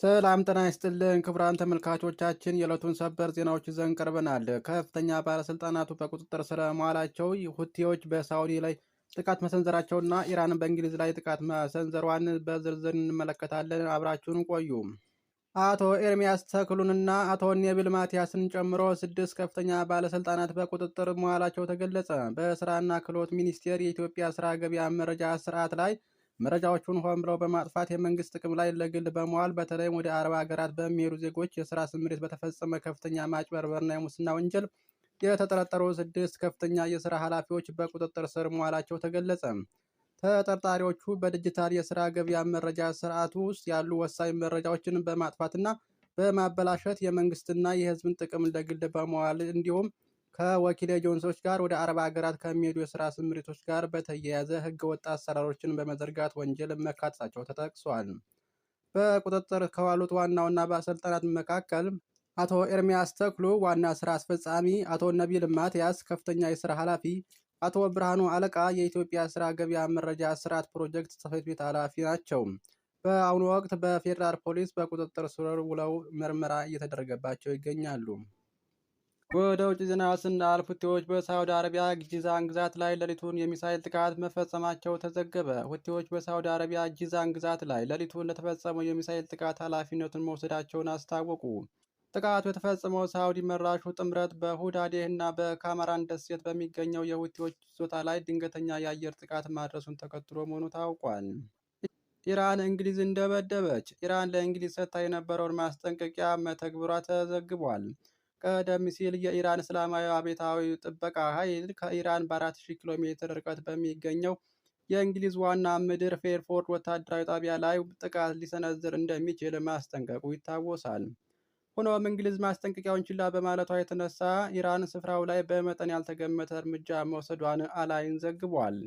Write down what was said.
ሰላም ጤና ይስጥልን ክቡራን ተመልካቾቻችን፣ የዕለቱን ሰበር ዜናዎች ይዘን ቀርበናል። ከፍተኛ ባለስልጣናቱ በቁጥጥር ስር መዋላቸው፣ ሁቲዎች በሳዑዲ ላይ ጥቃት መሰንዘራቸውና ኢራን በእንግሊዝ ላይ ጥቃት መሰንዘሯን በዝርዝር እንመለከታለን። አብራችሁን ቆዩ። አቶ ኤርሚያስ ተክሉንና አቶ ኔብል ማቲያስን ጨምሮ ስድስት ከፍተኛ ባለስልጣናት በቁጥጥር መዋላቸው ተገለጸ። በስራና ክህሎት ሚኒስቴር የኢትዮጵያ ስራ ገበያ መረጃ ስርዓት ላይ መረጃዎቹን ሆን ብለው በማጥፋት የመንግስት ጥቅም ላይ ለግል በመዋል በተለይም ወደ አረብ ሀገራት በሚሄዱ ዜጎች የስራ ስምሪት በተፈጸመ ከፍተኛ ማጭበርበርና የሙስና ወንጀል የተጠረጠሩ ስድስት ከፍተኛ የስራ ኃላፊዎች በቁጥጥር ስር መዋላቸው ተገለጸ። ተጠርጣሪዎቹ በዲጂታል የስራ ገበያ መረጃ ስርዓቱ ውስጥ ያሉ ወሳኝ መረጃዎችን በማጥፋትና በማበላሸት የመንግስትና የሕዝብን ጥቅም ለግል በመዋል እንዲሁም ከወኪል ኤጀንሲዎች ጋር ወደ አረብ ሀገራት ከሚሄዱ የስራ ስምሪቶች ጋር በተያያዘ ህገወጥ አሰራሮችን በመዘርጋት ወንጀል መካተታቸው ተጠቅሷል። በቁጥጥር ከዋሉት ዋና ዋና ባለስልጣናት መካከል አቶ ኤርሚያስ ተክሉ ዋና ስራ አስፈጻሚ፣ አቶ ነቢል ማቲያስ ከፍተኛ የስራ ኃላፊ፣ አቶ ብርሃኑ አለቃ የኢትዮጵያ ስራ ገበያ መረጃ ስርዓት ፕሮጀክት ጽሕፈት ቤት ኃላፊ ናቸው። በአሁኑ ወቅት በፌዴራል ፖሊስ በቁጥጥር ስር ውለው ምርመራ እየተደረገባቸው ይገኛሉ። ወደ ውጭ ዜና ስናልፍ ሁቲዎች በሳዑዲ አረቢያ ጂዛን ግዛት ላይ ሌሊቱን የሚሳኤል ጥቃት መፈጸማቸው ተዘገበ። ሁቲዎች በሳዑዲ አረቢያ ጂዛን ግዛት ላይ ሌሊቱን ለተፈጸመው የሚሳኤል ጥቃት ኃላፊነቱን መውሰዳቸውን አስታወቁ። ጥቃቱ የተፈጸመው ሳዑዲ መራሹ ጥምረት በሁዳዴህ እና በካማራን ደሴት በሚገኘው የሁቲዎች ይዞታ ላይ ድንገተኛ የአየር ጥቃት ማድረሱን ተከትሎ መሆኑ ታውቋል። ኢራን እንግሊዝን ደበደበች። ኢራን ለእንግሊዝ ሰጥታ የነበረውን ማስጠንቀቂያ መተግበሯ ተዘግቧል። ቀደም ሲል የኢራን እስላማዊ አብዮታዊ ጥበቃ ኃይል ከኢራን በ4000 ኪሎ ሜትር ርቀት በሚገኘው የእንግሊዝ ዋና ምድር ፌርፎርድ ወታደራዊ ጣቢያ ላይ ጥቃት ሊሰነዝር እንደሚችል ማስጠንቀቁ ይታወሳል። ሆኖም እንግሊዝ ማስጠንቀቂያውን ችላ በማለቷ የተነሳ ኢራን ስፍራው ላይ በመጠን ያልተገመተ እርምጃ መውሰዷን አላይን ዘግቧል።